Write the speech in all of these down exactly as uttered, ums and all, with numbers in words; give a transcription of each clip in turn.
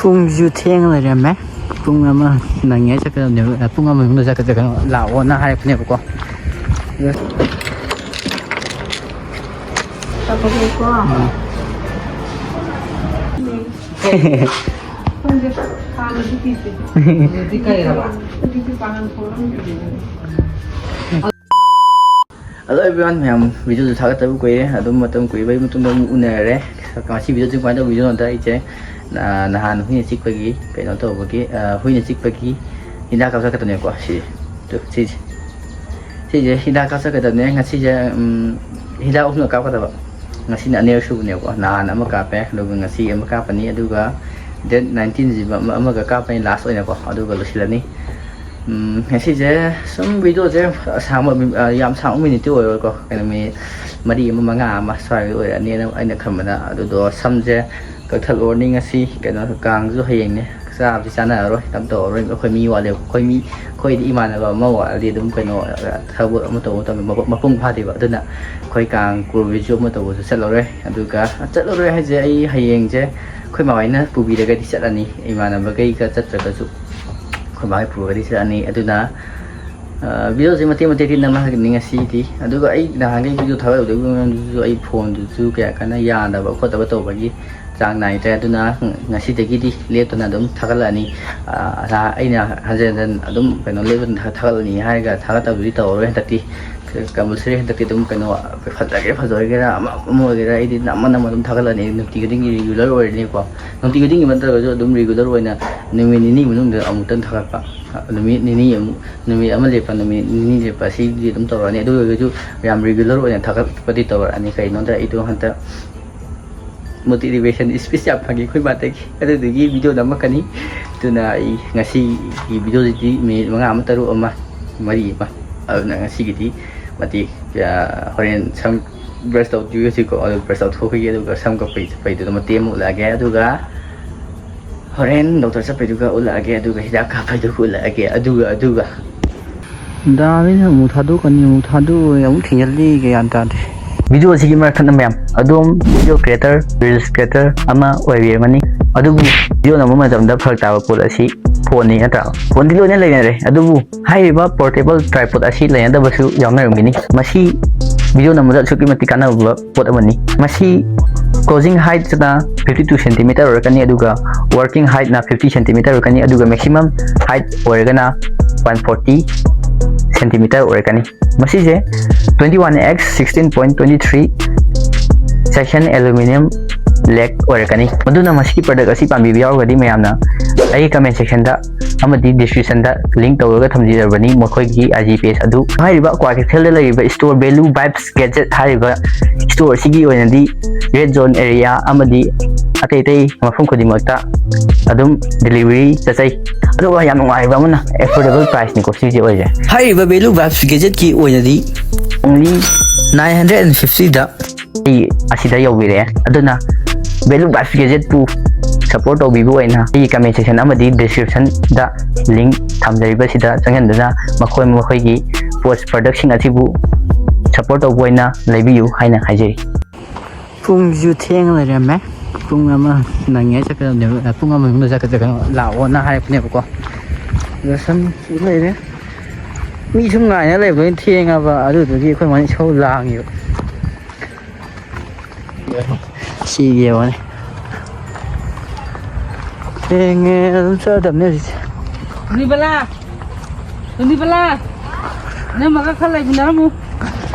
ꯄꯨꯡꯁꯨ ꯊꯦꯡꯅ ꯂꯩꯔꯝꯃꯦ꯫ ꯄꯨꯡ ꯑꯃ ꯅꯪꯉꯦ ꯆꯠꯀꯗꯕꯅꯦꯕ꯫ ꯄꯨꯡ ꯑꯃ ꯃꯅꯨꯡꯗ ꯆꯠꯀꯗꯕ ꯀꯩꯅꯣ ꯂꯥꯛꯑꯣꯅ ꯍꯥꯏꯔꯛꯄꯅꯦꯕꯀꯣ꯫ ꯎꯝ꯫ ꯈꯪꯗꯦ, ꯍꯥꯟꯅꯗꯤ ꯄꯤꯗꯦ꯫ ꯍꯧꯖꯤꯛꯇꯤ ꯀꯩꯔꯕ? ꯍꯧꯖꯤꯛꯇꯤ ꯄꯥꯡꯒꯜ ꯊꯣꯛꯂꯝꯗ꯭ꯔꯦ꯫ Hello everyone, ꯃꯌꯥꯝ videoꯁꯨ ꯊꯥꯒꯠꯇꯕ ꯀꯨꯏꯔꯦ꯫ ꯑꯗꯨꯝ ꯃꯇꯝ ꯀꯨꯏꯕꯒꯤ ꯃꯇꯨꯡꯗ ꯑꯃꯨꯛ ꯎꯅꯔꯦ꯫ ꯉꯁꯤ videoꯁꯤ ꯀꯃꯥꯏꯅ ꯇꯧꯕ videoꯅꯣꯗ, ꯑꯩꯁꯦ ꯅ-, ꯅꯍꯥꯟ ꯍꯨꯏꯅ ꯆꯤꯛꯄꯒꯤ ꯀꯩꯅꯣ ꯇꯧꯕꯒꯤ, ꯑ, ꯍꯨꯏꯅ ꯆꯤꯛꯄꯒꯤ ꯍꯤꯗꯥꯛ ꯀꯥꯞꯊꯛꯀꯗꯕꯅꯦꯀꯣ꯫ ꯁꯤ, ꯇꯨ, ꯁꯤꯁꯦ꯫ ꯁꯤꯁꯦ ꯍꯤꯗꯥꯛ ꯀꯥꯞꯊꯛꯀꯗꯕꯅꯦ꯫ ꯉꯁꯤꯁꯦ, ꯎꯝ, ꯍꯤꯗꯥꯛ ꯑꯍꯨꯝꯂꯛ ꯀꯥꯞꯀꯗꯕ꯫ ꯉꯁꯤꯅ ꯑꯅꯤꯔꯛ ꯁꯨꯕꯅꯦꯕꯀꯣ꯫ ꯅꯍꯥꯟ ꯑꯃ ꯀꯥꯞꯄꯦ, ꯑꯗꯨꯒ ꯉꯁꯤ ꯑꯃ ꯀꯥꯞꯄꯅꯤ, ꯑꯗꯨꯒ date nineteenꯁꯤꯃ ꯑꯃ-, ꯑꯃꯒ ꯀꯥꯞꯄꯅꯤ last ꯑꯣꯏꯅꯀꯣ, ꯑꯗꯨꯒ ꯂꯣꯏꯁꯤꯜꯂꯅꯤ꯫ ꯎꯝ, ꯉꯁꯤꯁꯦ ꯁꯨꯝ videoꯁꯦ ꯑꯁꯥꯡꯕ, ꯑ, ꯌꯥꯝ ꯁꯥꯡꯕ minuteꯇꯤ ꯑꯣꯏꯔꯣꯏꯀꯣ, ꯀꯩꯅꯣ, minute ꯃꯔꯤ ꯑꯃ, ꯃꯉꯥ ꯑꯃ ꯁ꯭ꯋꯥꯏ ꯑꯣꯏꯔꯛꯑꯅꯤꯅ ꯑꯩꯅ ꯈꯟꯕꯗ꯫ ꯑꯗꯨꯗꯣ ꯁꯝꯁꯦ ꯀꯛꯊꯠꯂꯨꯔꯅꯤ ꯉꯁꯤ, ꯀꯩꯅꯣ, ꯀꯥꯡꯁꯨ ꯍꯌꯦꯡꯅꯦ꯫ ꯆꯥꯕꯗꯤ ꯆꯥꯅꯔꯔꯣꯏ, ꯀꯩꯝ ꯇꯧꯔꯔꯣꯏ꯫ ꯑꯩꯈꯣꯏ ꯃꯤ ꯋꯥꯠꯂꯦꯕ꯫ ꯑꯩꯈꯣꯏ ꯃꯤ, ꯑꯩꯈꯣꯏꯗꯤ ꯏꯃꯥꯟꯅꯕ ꯑꯃ ꯋꯥꯠꯂꯗꯤ ꯑꯗꯨꯝ ꯀꯩꯅꯣ, ꯊꯕꯛ ꯑꯃ ꯇꯧꯕ ꯃꯇꯝꯗ ꯃꯄꯨ-, ꯃꯄꯨꯡ ꯐꯥꯗꯦꯕ꯫ ꯑꯗꯨꯅ ꯑꯩꯈꯣꯏ ꯀꯥꯡ ꯀꯣꯏꯕꯁꯨ ꯑꯃ ꯇꯧꯕꯁꯨ ꯆꯠꯂꯔꯣꯏ꯫ ꯑꯗꯨꯒ ꯆꯠꯂꯔꯣꯏ ꯍꯥꯏꯁꯦ, ꯑꯩ ꯍꯌꯦꯡꯁꯦ ꯑꯩꯈꯣꯏ ꯃꯥ ꯍꯣꯏꯅ ꯄꯨꯕꯤꯔꯒꯗꯤ ꯆꯠꯂꯅꯤ, ꯏꯃꯥꯟꯅꯕꯈꯩꯒ ꯆꯠꯇ꯭ꯔꯒꯁꯨ꯫ ꯑꯩꯈꯣꯏ ꯃꯥ ꯍꯣꯏ ꯄꯨꯔꯒꯗꯤ ꯆꯠꯂꯅꯤ꯫ ꯑꯗꯨꯅ, ꯑ, videoꯁꯦ ꯃꯇꯦꯛ ꯃꯇꯦꯛꯇꯤ ꯅꯝꯃꯛꯀꯅꯤ ꯉꯁꯤꯗꯤ꯫ ꯑꯗꯨꯒ ꯑꯩ ꯅꯍꯥꯟꯈꯩ video ꯊꯥꯒꯠꯂꯨꯗꯕꯒꯤ ꯃꯔꯝꯗꯨꯁꯨ ꯑꯩ phoneꯗꯨꯁꯨ ꯀꯌꯥ ꯀꯟꯅ ꯌꯥꯗꯕ ꯈꯣꯠꯇꯕ ꯇꯧꯕꯒꯤ ꯆꯥꯡ ꯅꯥꯏꯗ꯭ꯔꯦ꯫ ꯑꯗꯨꯅ ꯉꯁꯤꯗꯒꯤꯗꯤ ꯂꯦꯞꯇꯅ ꯑꯗꯨꯝ ꯊꯥꯒꯠꯂꯛꯑꯅꯤ꯫ ꯑ, ꯑꯩꯅ ꯍꯟꯖꯟ ꯍꯟꯖꯟ ꯑꯗꯨꯝ ꯀꯩꯅꯣ ꯂꯦꯞꯇꯅ ꯊꯥ-, ꯊꯥꯒꯠꯂꯅꯤ ꯍꯥꯏꯔꯒ ꯊꯥꯒꯠꯇꯕꯗꯨꯗꯤ ꯇꯧꯔꯔꯣꯏ ꯍꯟꯗꯛꯇꯤ꯫ Compulsory ꯍꯟꯗꯛꯇꯤ ꯑꯗꯨꯝ ꯀꯩꯅꯣ, ꯐꯖꯒꯦꯔꯥ ꯐꯖꯔꯣꯏꯒꯦꯔꯥ ꯑꯃ, ꯑꯃ ꯑꯣꯏꯒꯦꯔꯥ ꯑꯩꯗꯤ ꯅꯝꯃ ꯅꯝꯃ ꯑꯗꯨꯝ ꯊꯥꯒꯠꯂꯅꯤ꯫ ꯅꯨꯡꯇꯤ ꯈꯨꯗꯤꯡꯒꯤ regular ꯑꯣꯏꯔꯅꯤꯀꯣ꯫ ꯅꯨꯡꯇꯤ ꯈꯨꯗꯤꯡꯒꯤ ꯅꯠꯇ꯭ꯔꯒꯁꯨ ꯑꯗꯨꯝ regular ꯑꯣꯏꯅ ꯅꯨꯃꯤꯠ ꯅꯤꯅꯤ ꯃꯅꯨꯡꯗ ꯑꯃꯨꯛꯇꯪ ꯊꯥꯒꯠꯄ꯫ ꯅꯨꯃꯤꯠ ꯅꯤꯅꯤ ꯑꯃꯨꯛ, ꯅꯨꯃꯤꯠ ꯑꯃ ꯂꯦꯞꯄ, ꯅꯨꯃꯤꯠ ꯅꯤꯅꯤ ꯂꯦꯞꯄ, ꯁꯤꯗꯤ ꯑꯗꯨꯝ ꯇꯧꯔꯛꯑꯅꯤ꯫ ꯑꯗꯨ ꯑꯣꯏꯔꯒꯁꯨ ꯌꯥꯝ regular ꯑꯣꯏꯅ ꯊꯥꯒꯠꯄꯗꯤ ꯇꯧꯔꯛꯑꯅꯤ꯫ ꯀꯩꯒꯤꯅꯣꯗ ꯑꯩꯗꯣ ꯍꯟꯗꯛ motivation speech ꯌꯥꯝ ꯐꯪꯉꯤ ꯑꯩꯈꯣꯏ ꯃꯥꯗꯒꯤ꯫ ꯑꯗꯨꯗꯨꯒꯤ video ꯅꯝꯃꯛꯀꯅꯤ꯫ ꯑꯗꯨꯅ ꯑꯩ ꯉꯁꯤꯒꯤ videoꯁꯤꯗꯤ minute ꯃꯉꯥ ꯑꯃ, ꯇꯔꯨꯛ ꯑꯃ, ꯃꯔꯤ ꯑꯃ꯫ ꯑꯗꯨꯅ ꯉꯁꯤꯒꯤꯗꯤ ꯃꯇꯦꯛ, ꯑ, ꯍꯣꯔꯦꯟ ꯁꯝ brush ꯇꯧꯗꯣꯏꯁꯤꯀꯣ, ꯑꯗꯨ brush ꯇꯧꯊꯣꯛꯈꯤꯒꯦ, ꯑꯗꯨꯒ ꯁꯝ ꯀꯛꯄꯒꯤ ꯆꯠꯄꯩꯗꯨꯗ ꯃꯇꯦꯛ ꯑꯃ ꯎꯠꯂꯛꯑꯒꯦ, ꯑꯗꯨꯒ ꯍꯣꯔꯦꯟ doctor ꯆꯠꯄꯩꯗꯨꯒ ꯎꯠꯂꯛꯑꯒꯦ, ꯑꯗꯨꯒ ꯍꯤꯗꯥꯛ ꯀꯥꯞꯄꯩꯗꯨꯒ ꯎꯠꯂꯛꯑꯒꯦ, ꯑꯗꯨꯒ, ꯑꯗꯨꯒ꯫ ꯗꯥꯃꯤꯅ ꯑꯃꯨꯛ ꯊꯥꯗꯣꯛꯀꯅꯤ, ꯑꯃꯨꯛ ꯊꯥꯗꯣꯛꯑꯣꯏ, ꯑꯃꯨꯛ ꯊꯤꯡꯖꯤꯜꯂꯤ, ꯒ꯭ꯌꯥꯟ ꯇꯥꯗꯦ꯫ Video ꯑꯁꯤꯒꯤ ꯃꯔꯛ ꯊꯠꯅ ꯃꯌꯥꯝ ꯑꯗꯣꯝ video creator, reels creator ꯑꯃ ꯑꯣꯏꯕꯤꯔꯝꯒꯅꯤ꯫ ꯑꯗꯨꯕꯨ ꯚꯤꯗꯤꯑꯣ ꯅꯝꯕ ꯃꯇꯝꯗ ꯐꯔꯛ ꯇꯥꯕ ꯄꯣꯠ ꯑꯁꯤ ꯐꯣꯟꯅꯤ, ꯅꯠꯇ꯭ꯔꯥ? ꯐꯣꯟꯗꯤ ꯂꯣꯏꯅ ꯂꯩꯅꯔꯦ, ꯑꯗꯨꯕꯨ ꯍꯥꯏꯔꯤꯕ ꯄꯣꯔꯇꯦꯕꯜ ꯇ꯭ꯔꯥꯏꯄꯣꯠ ꯑꯁꯤ ꯂꯩꯅꯗꯕꯁꯨ ꯌꯥꯎꯅꯔꯝꯒꯅꯤ꯫ ꯃꯁꯤ ꯚꯤꯗꯤꯑꯣ ꯅꯝꯕꯗ ꯑꯁꯨꯛꯀꯤ ꯃꯇꯤꯛ ꯀꯥꯟꯅꯕ ꯄꯣꯠ ꯑꯃꯅꯤ꯫ ꯃꯁꯤ closing height ꯅ fifty two centimeter ꯑꯣꯏꯔꯛꯀꯅꯤ, ꯑꯗꯨꯒ working height ꯅ fifty centimeter ꯑꯣꯏꯔꯛꯀꯅꯤ, ꯑꯗꯨꯒ maximum height ꯑꯣꯏꯔꯒꯅ one forty centimeter ꯑꯣꯏꯔꯛꯀꯅꯤ꯫ ꯃꯁꯤꯁꯦ twenty one x sixteen point twenty three section aluminium leg ꯑꯣꯏꯔꯛꯀꯅꯤ꯫ ꯑꯗꯨꯅ ꯃꯁꯤꯒꯤ product ꯑꯁꯤ ꯄꯥꯝꯕꯤꯕ ꯌꯥꯎꯔꯒꯗꯤ, ꯃꯌꯥꯝꯅ ꯑꯩꯒꯤ comment section ꯗ ꯑꯃꯗꯤ description ꯗ link ꯇꯧꯔꯒ ꯊꯝꯖꯔꯕꯅꯤ ꯃꯈꯣꯏꯒꯤ I G page ꯑꯗꯨ꯫ ꯍꯥꯏꯔꯤꯕ ꯀ꯭ꯋꯥꯀꯩꯊꯦꯜꯗ ꯂꯩꯔꯤꯕ store Value Vibes Gadget ꯍꯥꯏꯔꯤꯕ store ꯑꯁꯤꯒꯤ ꯑꯣꯏꯅꯗꯤ red zone area ꯑꯃꯗꯤ ꯑꯇꯩ ꯑꯇꯩ ꯃꯐꯝ ꯈꯨꯗꯤꯡꯃꯛꯇ ꯑꯗꯨꯝ delivery ꯆꯠꯆꯩ꯫ ꯑꯗꯨꯒ ꯌꯥꯝ ꯅꯨꯡꯉꯥꯏꯕ ꯑꯃꯅ, affordable price ꯅꯤꯀꯣ ꯁꯤꯁꯦ ꯑꯣꯏꯁꯦ꯫ ꯍꯥꯏꯔꯤꯕ Value Vibes Gadget ꯀꯤ ꯑꯣꯏꯅꯗꯤ only nine hundred and fifty ꯗ ꯑꯩ ꯑꯁꯤꯗ ꯌꯧꯕꯤꯔꯛꯑꯦ꯫ ꯑꯗꯨꯅ Value Vibes Gadget ꯄꯨ support ꯇꯧꯕꯤꯕ ꯑꯣꯏꯅ ꯑꯩꯒꯤ comment section ꯑꯃꯗꯤ description ꯗ link ꯊꯝꯖꯔꯤꯕꯁꯤꯗ ꯆꯪꯁꯤꯟꯗꯨꯅ ꯃꯈꯣꯏ ꯃꯈꯣꯏꯒꯤ post product ꯁꯤꯡ ꯑꯁꯤꯕꯨ support ꯇꯧꯕ ꯑꯣꯏꯅ ꯂꯩꯕꯤꯌꯨ ꯍꯥꯏꯅ ꯍꯥꯏꯖꯔꯤ꯫ ꯄꯨꯡꯁꯨ ꯊꯦꯡꯅ ꯂꯩꯔꯝꯃꯦ꯫ ꯄꯨꯡ ꯑꯃ ꯅꯪꯉꯦ ꯆꯠꯀꯗꯕꯅꯦꯕ, ꯄꯨꯡ ꯑꯃ ꯃꯅꯨꯡꯗ ꯆꯠꯀꯗꯕ ꯂꯥꯛꯑꯣꯅ ꯍꯥꯏꯔꯛꯄꯅꯦꯕꯀꯣ꯫ ꯑꯗꯣ ꯁꯨꯝ ꯁꯤ ꯂꯩꯔꯦ꯫ ꯃꯤ ꯁꯨꯝ ꯉꯥꯏꯅ ꯂꯩꯕꯗꯣ ꯑꯩꯅ ꯊꯦꯡꯉꯕ, ꯑꯗꯨꯗꯨꯒꯤ ꯑꯩꯈꯣꯏ ꯃꯥꯅ ꯏꯁꯧ ꯂꯥꯡꯉꯤꯕ꯫ ꯁꯤꯒꯤ ꯌꯦꯡꯉꯣꯅꯦ꯫ ꯊꯦꯡꯉꯦ, ꯑꯗꯨꯝ ꯆꯠꯂꯗꯕꯅꯦ ꯍꯧꯖꯤꯛꯁꯦ꯫ ꯅꯤꯕꯂꯥ! ꯅꯤꯕꯂꯥ! ꯅꯪ ꯃꯒ ꯈꯔ ꯂꯩꯃꯤꯟꯅꯔꯝꯃꯨ꯫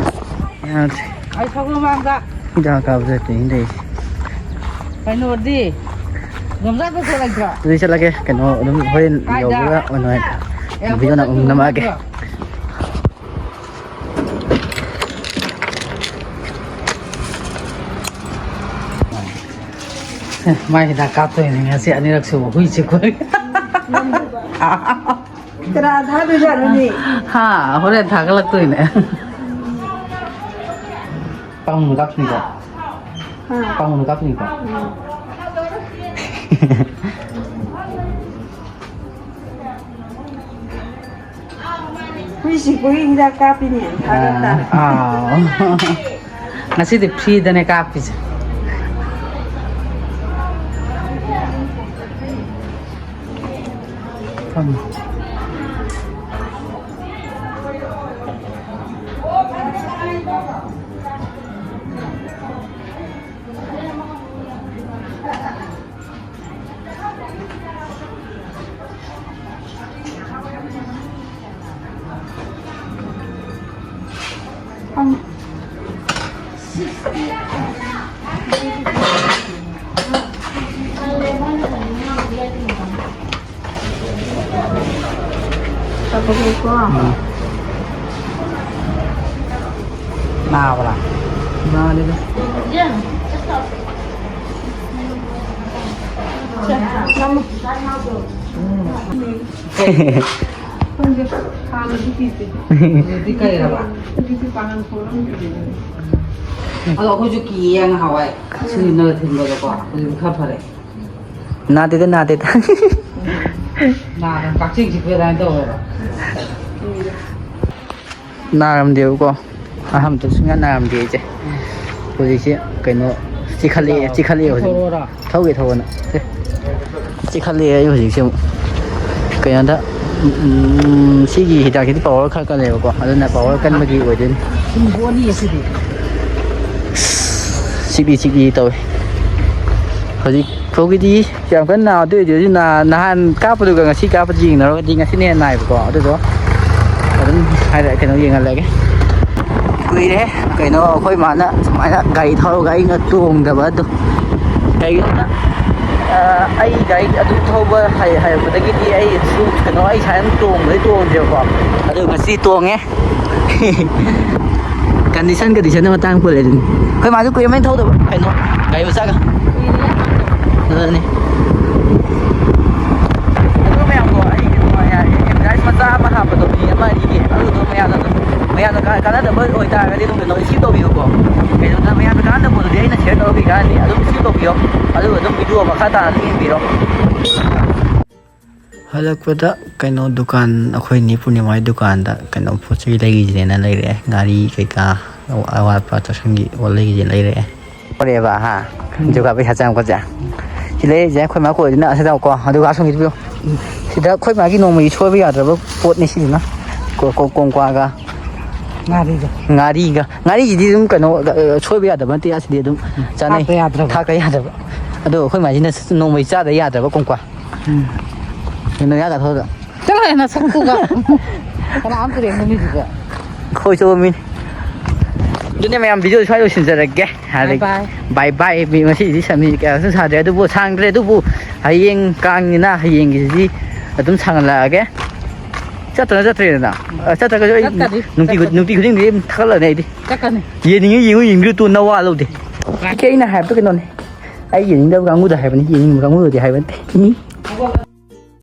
ꯌꯥꯗ꯭ꯔꯦ꯫ ꯑꯩ ꯁꯒꯣꯜ ꯃꯥꯡꯗ꯫ ꯍꯤꯗꯥꯛ ꯀꯥꯞꯄ ꯆꯠꯇꯣꯏꯅꯤ ꯇꯧꯔꯤꯁꯦ꯫ ꯀꯩꯅꯣꯗꯤ? ꯖꯣꯝꯖꯥꯠ ꯄꯨꯊꯣꯔꯛꯇ꯭ꯔꯣ? ꯑꯗꯨꯗꯤ ꯆꯠꯂꯒꯦ꯫ ꯀꯩꯅꯣ ꯑꯗꯨꯝ ꯍꯣꯔꯦꯟ ꯀꯥꯏꯗ? ꯌꯧꯕꯒ ꯑꯣꯏꯅ ꯑꯦ, ꯚꯤꯗꯤꯑꯣ ꯑꯃꯨꯛ ꯅꯝꯃꯛꯑꯒꯦ꯫ ꯑꯦ, ꯃꯥꯏ ꯍꯤꯗꯥꯛ ꯀꯥꯞꯇꯣꯏꯅꯦ ꯉꯁꯤ ꯑꯅꯤꯔꯛ ꯁꯨꯕ ꯍꯨꯏ ꯆꯤꯛꯄꯒꯤ꯫ ꯀꯅꯥ ꯊꯥꯗꯣꯏꯖꯥꯠꯅꯣꯅꯦ? ꯍꯥ, ꯍꯣꯔꯦꯟ ꯊꯥꯒꯠꯂꯛꯇꯣꯏꯅꯦ꯫ ꯄꯥꯡꯅ ꯀꯥꯞꯇꯣꯏꯅꯤꯀꯣ? ꯍꯥ? ꯄꯥꯡꯅ ꯀꯥꯞꯇꯣꯏꯅꯤꯀꯣ? ꯎꯝ꯫ ꯍꯨꯏ ꯆꯤꯛꯄꯒꯤ ꯍꯤꯗꯥꯛ ꯀꯥꯞꯄꯤꯅꯦ꯫ ꯊꯥꯒꯠ ꯇꯥꯔꯦ꯫ ꯑꯥ꯫ ꯉꯁꯤꯗꯤ free ꯗꯅꯦ ꯀꯥꯞꯄꯤꯁꯦ꯫ ꯎꯝ꯫ ꯅꯥꯕ꯭ꯔꯥ? ꯅꯥꯗꯦꯗ꯫ ꯎꯝ꯫ ꯈꯪꯗꯦ, ꯍꯥꯟꯅꯗꯤ ꯄꯤꯗꯦ꯫ ꯍꯧꯖꯤꯛꯇꯤ ꯀꯩꯔꯕ? ꯍꯧꯖꯤꯛꯇꯤ ꯄꯥꯡꯒꯜ ꯊꯣꯛꯂꯝꯗ꯭ꯔꯦ꯫ ꯑꯗꯣ ꯑꯩꯈꯣꯏꯁꯨ ꯀꯤꯌꯦ ꯉꯍꯥꯟꯋꯥꯏ ꯁꯤꯖꯤꯟꯅꯔ ꯊꯤꯟꯕꯗꯀꯣ, ꯍꯧꯖꯤꯛ ꯈꯔ ꯐꯔꯦ꯫ ꯅꯥꯗꯦꯗ, ꯅꯥꯗꯦꯗ꯫ ꯅꯥꯗꯅ ꯀꯛꯆꯦꯡ ꯆꯤꯛꯄ ꯑꯗꯨꯃꯥꯏꯅ ꯇꯧꯋꯦꯕ꯫ ꯅꯥꯔꯝꯗꯦꯕꯀꯣ꯫ ꯑꯍꯥꯟꯕꯗ ꯁꯨꯡꯌꯥ ꯅꯥꯔꯝꯗꯦ ꯑꯩꯁꯦ꯫ ꯍꯧꯖꯤꯛꯁꯦ ꯀꯩꯅꯣ ꯆꯤꯈꯠꯂꯛꯑꯦ, ꯆꯤꯈꯠꯂꯛꯑꯦ ꯍꯧꯖꯤꯛ꯫ ꯊꯧꯔꯣꯔꯥ? ꯊꯧꯒꯦ, ꯊꯧꯒꯦꯅ꯫ ꯁꯦ꯫ ꯆꯤꯈꯠꯂꯛꯑꯦ ꯑꯩ ꯍꯧꯖꯤꯛꯁꯦ ꯑꯃꯨꯛ꯫ ꯀꯩꯅꯣꯗ, ꯎꯝ, ꯁꯤꯒꯤ ꯍꯤꯗꯥꯛꯁꯤꯗꯤ power ꯈꯔ ꯀꯜꯂꯦꯕꯀꯣ꯫ ꯑꯗꯨꯅ power ꯀꯟꯕꯒꯤ ꯑꯣꯏꯗꯣꯏꯅꯤ꯫ ꯁꯨꯝ ꯍꯣꯅꯤ ꯑꯁꯤꯗꯤ꯫ ꯆꯤꯛꯂꯤ ꯆꯤꯛꯂꯤ ꯇꯧꯋꯦ꯫ ꯍꯧꯖꯤꯛ ꯐꯥꯎꯒꯤꯗꯤ ꯌꯥꯝ ꯀꯟꯅ ꯅꯥꯗꯣꯏ ꯑꯣꯏꯗꯦ꯫ ꯍꯧꯖꯤꯛ ꯅꯍꯥꯟ ꯀꯥꯞꯄꯗꯨꯒ ꯉꯁꯤ ꯀꯥꯞꯄꯗꯨ ꯌꯦꯡꯅꯔꯨꯔꯒꯗꯤ ꯉꯁꯤꯅ ꯍꯦꯟꯅ ꯅꯥꯏꯕꯀꯣ꯫ ꯑꯗꯨꯗꯣ ꯑꯗꯨꯝ ꯍꯥꯏꯔ-, ꯀꯩꯅꯣ ꯌꯦꯡꯍꯜꯂꯒꯦ꯫ ꯀꯨꯏꯔꯦ ꯀꯩꯅꯣ ꯑꯩꯈꯣꯏ ꯃꯥꯅ ꯁꯨꯃꯥꯏꯅ ꯒꯥꯔꯤ ꯊꯧꯔꯒ ꯑꯩꯅ ꯇꯣꯡꯗꯕ ꯑꯗꯣ꯫ ꯀꯩꯒꯤꯅꯣꯗ, ꯑ, ꯑꯩ ꯒꯥꯔꯤ ꯑꯗꯨ ꯊꯧꯕ ꯍꯩ-, ꯍꯩꯔꯛꯄꯗꯒꯤꯗꯤ ꯑꯩ ꯁꯨ-, ꯀꯩꯅꯣ, ꯑꯩ ꯏꯁꯥ ꯑꯗꯨꯝ ꯇꯣꯡꯕꯗꯤ ꯇꯣꯡꯗ꯭ꯔꯦꯕꯀꯣ꯫ ꯑꯗꯨ ꯉꯁꯤ ꯇꯣꯡꯉꯦ꯫ Condition, condition ꯃꯇꯥꯡ ꯄꯣꯜꯂꯦ ꯑꯗꯨꯅꯤ꯫ ꯑꯩꯈꯣꯏ ꯃꯥꯁꯨ ꯀꯨꯏꯔꯝꯃꯅꯤ ꯊꯧꯗꯕ꯫ ꯀꯩꯅꯣ, ꯒꯥꯔꯤ ꯃꯆꯥꯒ꯫ ꯑꯗꯨꯅꯤ꯫ ꯑꯗꯨ ꯃꯌꯥꯝꯗꯣ ꯑꯩ ꯀꯩꯅꯣ, advertise ꯃꯆꯥ ꯑꯃ ꯍꯥꯞꯄꯗꯣ, ꯃꯤ ꯑꯃ ꯑꯅꯤꯒꯤ, ꯑꯗꯨꯗꯣ ꯃꯌꯥꯝꯅ ꯑꯗꯨꯝ, ꯃꯌꯥꯝꯅ ꯀꯥ-, ꯀꯥꯟꯅꯗꯕ ꯑꯣꯏꯇꯥꯔꯒꯗꯤ ꯑꯗꯨꯝ ꯀꯩꯅꯣ, skip ꯇꯧꯕꯤꯌꯨꯀꯣ꯫ ꯀꯩꯅꯣꯗ ꯃꯌꯥꯝꯅ ꯀꯥꯟꯅꯗꯕ ꯄꯣꯠꯇꯨꯗꯤ ꯑꯩꯅ share ꯇꯧꯔꯛꯈꯤ ꯀꯥꯟꯗꯤ ꯑꯗꯨꯝ skip ꯇꯧꯕꯤꯌꯣ꯫ ꯑꯗꯨꯒ ꯑꯗꯨꯝ video ꯃꯈꯥ ꯇꯥꯅ ꯑꯗꯨꯝ ꯌꯦꯡꯕꯤꯔꯣ꯫ ꯍꯜꯂꯛꯄꯗ ꯀꯩꯅꯣ ꯗꯨꯀꯥꯟ, ꯑꯩꯈꯣꯏ ꯅꯦ ꯄꯨꯔꯅꯤꯃꯥꯒꯤ ꯗꯨꯀꯥꯟꯗ ꯀꯩꯅꯣ ꯄꯣꯠ ꯆꯩ ꯂꯩꯈꯤꯁꯦꯅ ꯂꯩꯔꯛꯑꯦ꯫ ꯉꯥꯔꯤ ꯀꯩꯀꯥ ꯑꯋꯥꯠꯄ ꯆꯥꯁꯤꯟꯒꯤ ꯄꯣꯠ ꯂꯩꯈꯤꯁꯦ ꯂꯩꯔꯛꯑꯦ꯫ ꯍꯣꯔꯦꯕ, ꯍꯥ? ꯎꯝ꯫ ꯖꯨꯒꯥ ꯄꯩꯁꯥ ꯆꯪꯉꯛꯄꯁꯦ꯫ ꯁꯤ ꯂꯩꯔꯤꯁꯦ ꯑꯩꯈꯣꯏ ꯃꯥ ꯀꯣꯏꯗꯅ ꯑꯁꯤꯗꯀꯣ, ꯑꯗꯨꯒ ꯑꯁꯣꯝꯒꯤꯗꯨ ꯄꯤꯌꯨ꯫ ꯁꯤꯗ ꯑꯩꯈꯣꯏ ꯃꯥꯒꯤ ꯅꯣꯡꯃꯒꯤ ꯁꯣꯏꯕ ꯌꯥꯗ꯭ꯔꯕ ꯄꯣꯠꯅꯤ ꯁꯤꯁꯤꯅ꯫ ꯀꯣ- ꯀꯣ- ꯀꯣꯡꯀ꯭ꯋꯥꯒ꯫ ꯉꯥꯔꯤꯒ꯫ ꯉꯥꯔꯤꯒ꯫ ꯉꯥꯔꯤꯁꯤꯗꯤ ꯑꯗꯨꯝ ꯀꯩꯅꯣ, ꯑ, ꯁꯣꯏꯕ ꯌꯥꯗꯕ ꯅꯠꯇꯦ, ꯑꯁꯤꯗꯤ ꯑꯗꯨꯝ ꯆꯥꯅꯩ꯫ ꯊꯥꯛꯄ ꯌꯥꯗ꯭ꯔꯕ꯫ ꯊꯥꯛꯄ ꯌꯥꯗꯕ꯫ ꯑꯗꯣ ꯑꯩꯈꯣꯏ ꯃꯥꯁꯤꯅ ꯅꯣꯡꯃꯒꯤ ꯆꯥꯗ ꯌꯥꯗ꯭ꯔꯕ ꯀꯣꯡꯀ꯭ꯋꯥ꯫ ꯎꯝ꯫ ꯅꯣꯡꯌꯥ ꯀꯥꯊꯣꯛꯑꯒ꯫ ꯆꯠꯂꯣꯍꯦ, ꯅꯁꯛꯇꯨꯒ꯫ ꯀꯅꯥꯝ ꯇꯨꯔꯦꯟ ꯅꯨꯃꯤꯠꯁꯤꯗ꯫ ꯈꯣꯏ ꯆꯣꯞꯄ ꯃꯤꯅꯤ꯫ ꯑꯗꯨꯅꯦ ꯃꯌꯥꯝ, video ꯁ꯭ꯋꯥꯏ ꯂꯣꯏꯁꯤꯟꯖꯔꯒꯦ꯫ ꯑꯗꯒꯤ bye bye꯫ Bye bye꯫ ꯃꯤ ꯉꯁꯤꯗꯤ ꯁꯃꯤ ꯀꯌꯥꯁꯨ ꯁꯥꯗ꯭ꯔꯦ, ꯑꯗꯨꯕꯨ ꯁꯥꯡꯗ꯭ꯔꯦ, ꯑꯗꯨꯕꯨ ꯍꯌꯦꯡ ꯀꯥꯡꯅꯤꯅ ꯍꯌꯦꯡꯒꯤꯁꯤꯗꯤ ꯑꯗꯨꯝ ꯁꯥꯡꯍꯜꯂꯛꯑꯒꯦ꯫ ꯆꯠꯇ꯭ꯔ ꯆꯠꯇ꯭ꯔꯦꯗꯅ꯫ ꯑ, ꯆꯠꯇ꯭ꯔꯒꯁꯨ ꯑꯩ ꯆꯠꯀꯅꯤ, ꯅꯨꯡꯇꯤ ꯈꯨ-, ꯆꯠꯀꯅꯤ꯫ ꯅꯨꯡꯇꯤ ꯈꯨꯗꯤꯡꯒꯤ ꯑꯗꯨꯝ ꯊꯥꯒꯠꯂꯅꯤ ꯑꯩꯗꯤ꯫ ꯆꯠꯀꯅꯤ꯫ ꯌꯦꯡꯅꯤꯡꯉꯤ ꯌꯦꯡꯉꯨ, ꯌꯦꯡꯕꯤꯔꯨ ꯇꯨ, ꯅꯋꯥ ꯂꯧꯗꯦ꯫ ꯀꯩ? ꯀꯦ ꯑꯩꯅ ꯍꯥꯏꯕꯗꯣ ꯀꯩꯅꯣꯅꯦ꯫ ꯑꯩ ꯌꯦꯡꯅꯤꯡꯗꯕ ꯀꯥꯡꯕꯨꯗ ꯍꯥꯏꯕꯅꯤ, ꯌꯦꯡꯅꯤꯡꯕ ꯀꯥꯡꯕꯨꯗꯗꯤ ꯍꯥꯏꯕ ꯅꯠꯇꯦ꯫ ꯎꯝ꯫